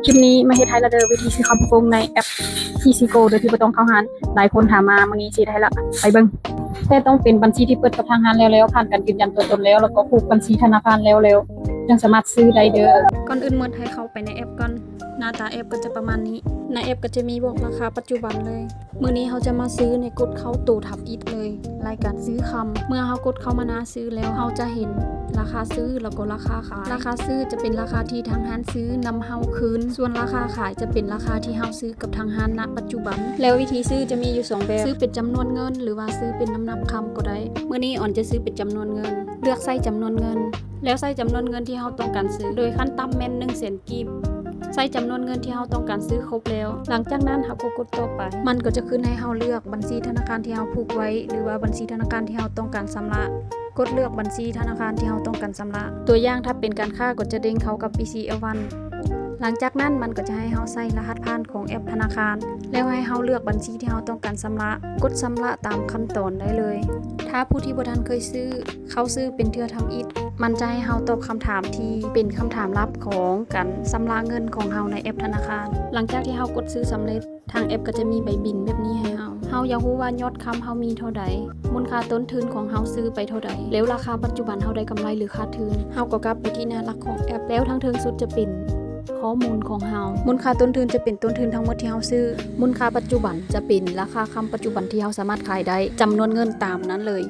ຄລິບນີ້ມາເຮັດໃຫ້ລະເດີ ວິທີຊື້ຄຳໂກງໃນແອັບ Easy Go ໂດຍທີ່ບໍ່ຕ້ອງເຂົ້າຮ້ານ. ຫຼາຍຄົນຖາມມາ, ມື້ນີ້ຊິເຮັດໃຫ້ລະ ໄປເບິ່ງ. ແຕ່ຕ້ອງເປັນບັນຊີທີ່ເປີດກັບທາງຮ້ານແລ້ວໆ, ຜ່ານການຢືນຢັນຕົວຕົນແລ້ວ, ແລ້ວກໍຜູກບັນຊີທະນາຄານແລ້ວໆ ຈຶ່ງສາມາດຊື້ໄດ້ເດີ. ກ່ອນອື່ນໝົດໃຫ້ເຂົ້າໄປໃນແອັບກ່ອນ. ໜ້າຕາແອັບກໍຈະປະມານນີ້. ໃນແອັບກໍຈະມີບອກລາຄາປັດຈຸບັນເລີຍ. ມື້ນີ້ເຮົາຈະມາຊື້ໃນກົດເຂົ້າໂຕທຳອິດເລີຍ, ລາຍການຊື້ຄຳ. ເມື່ອເຮົາກົດເຂົ້າມາໜ້າ ຊື້ແລ້ວເຮົາຈະເຫັນລາຄາຊື້ ແລ້ວກໍລາຄາຂາຍ. ລາຄາຊື້ຈະເປັນລາຄາທີ່ທາງຮ້ານຊື້ນຳເຮົາຄືນ, ສ່ວນລາຄາຂາຍຈະເປັນລາຄາທີ່ເຮົາຊື້ກັບທາງຮ້ານນະປັດຈຸບັນ. ແລ້ວວິທີຊື້ຈະມີຢູ່ສອງແບບ, ຊື້ເປັນຈຳນວນເງິນ ຫຼືວ່າຊື້ເປັນນ້ຳໜັກຄຳກໍໄດ້. ມື້ນີ້ອອນຈະຊື້ເປັນຈຳນວນເງິນ, ເລືອກໃສ່ຈຳນວນເງິນ, ແລ້ວໃສ່ຈຳນວນເງິນທີ່ເຮົາຕ້ອງການຊື້, ໂດຍຂັ້ນຕ່ຳແມ່ນໜຶ່ງແສນກີບ. ໃສ່ຈຳນວນເງິນທີ່ເຮົາຕ້ອງການຊື້ຄົບແລ້ວ, ຫຼັງຈາກນັ້ນເຮົາກໍກົດຕໍ່ໄປ. ມັນກໍຈະຂຶ້ນໃຫ້ເຮົາເລືອກບັນຊີທະນາຄານທີ່ເຮົາຜູກໄວ້ ຫຼືວ່າບັນຊີທະນາຄານທີ່ເຮົາຕ້ອງການຊຳລະ. ກົດເລືອກບັນຊີທະນາຄານທີ່ເຮົາຕ້ອງການຊຳລະ. ຕົວຢ່າງ ຖ້າເປັນການຄ້າກໍຈະເດັ້ງເຂົ້າກັບ BCL One. ຫຼັງຈາກນັ້ນມັນກໍຈະໃຫ້ເຮົາໃສ່ລະຫັດຜ່ານຂອງແອັບທະນາຄານ ແລ້ວໃຫ້ເຮົາເລືອກບັນຊີທີ່ເຮົາຕ້ອງການຊຳລະ. ກົດຊຳລະຕາມຂັ້ນຕອນໄດ້ເລີຍ. ຖ້າຜູ້ທີ່ບໍ່ທັນເຄີຍຊື້ ເຂົ້າຊື້ເປັນເທື່ອທຳອິດ, ມັນຈະໃຫ້ເຮົາຕອບຄຳຖາມທີ່ເປັນຄຳຖາມລັບຂອງການຊຳລະເງິນຂອງເຮົາໃນແອັບທະນາຄານ. ຫຼັງຈາກທີ່ເຮົາກົດຊື້ສຳເລັດ, ທາງແອັບກໍຈະມີໃບບິນແບບນີ້ໃຫ້ເຮົາ. ເຮົາຢາກຮູ້ວ່າຍອດຄຳເຮົາມີເທົ່າໃດ, ມູນຄ່າຕົ້ນທຶນຂອງເຮົາຊື້ໄປເທົ່າໃດ, ແລ້ວລາຄາປັດຈຸບັນເຮົາໄດ້ກຳໄລ ຫຼື ຂາດທຶນ. ເຮົາກໍກັບໄປທີ່ໜ້າຫຼັກຂອງແອັບ, ແລ້ວທາງເທິງສຸດຈະເປັນຂໍ້ມູນຂອງເຮົາ. ມູນຄ່າຕົ້ນທຶນຈະເປັນຕົ້ນທຶນທັງໝົດທີ່ເຮົາຊື້. ມູນຄ່າປັດຈຸບັນຈະເປັນລາຄາຄຳປັດຈຸບັນທີ່ເຮົາສາມາດຂາຍໄດ້, ຈຳນວນເງິນຕາມນັ້ນເລີຍ.